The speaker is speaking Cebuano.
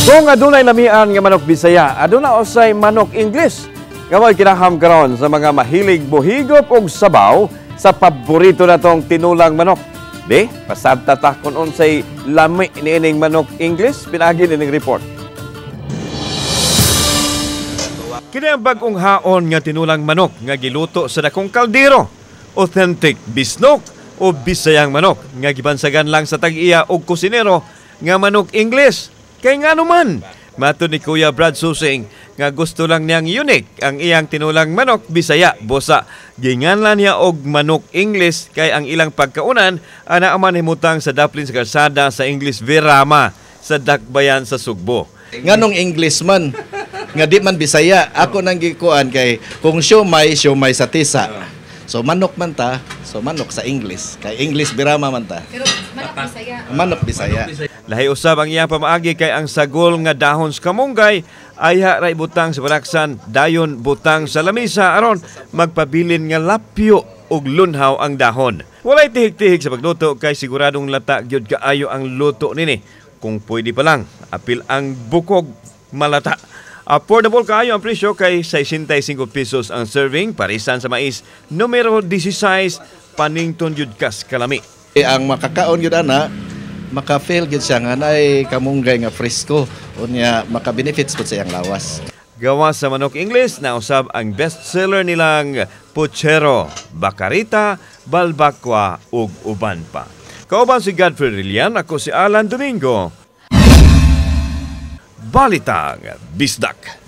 Kung adunay lamian nga manok Bisaya, aduna usay manok English. Nga mo'y kinaham karon sa mga mahilig buhigop og sabaw sa paborito natong tinulang manok. Di, pasabta ta kung unsay lami niining manok English, pinaagi nining report. Kini ang bag-ong haon nga tinulang manok nga giluto sa dakong kaldero. Authentic bisnok o Bisayang manok nga gibansagan lang sa tag-iya og kusinero nga manok English. Kay ngano man, matud ni Kuya Brad Susing nga gusto lang niyang unique ang iyang tinulang manok Bisaya. Busa ginganlan niya og manok English kay ang ilang pagkaunan ana man himutang sa daplin sa kalsada sa English Virama sa Dakbayan sa Sugbo. Nganong English man nga di man Bisaya? Ako nang gikuan kay kung siomay, siomay sa tisa. So manok man ta, so manok sa English. Kay English Birama man ta. Pero manok Bisaya. Manok Bisaya. Lahi usab ang iyang pamaagi kay ang sagol nga dahon sa kamunggay ayha ra ibutang sa balaksan, dayon butang sa lamisa aron magpabilin nga lapyo ug lunhaw ang dahon. Walay tihik-tihik sa pagluto kay siguradong lata gyud kaayo ang luto nini. Kung pwede pa lang, apil ang bukog malata. Affordable kaayo ang presyo kay 65 pesos ang serving, parisan sa mais numero 16, panington gyud kas kalami. Eh, ang makakaon gyud ana, maka-feel gyud siya nga naay kamunggay nga presko, unya maka-benefits pud sa iyang lawas. Gawa sa manok English, nausab ang bestseller nilang puchero, bakarita, balbakwa ug uban pa. Kauban si Godfrey Rillian, ako si Alan Domingo. Balitang Bisdak.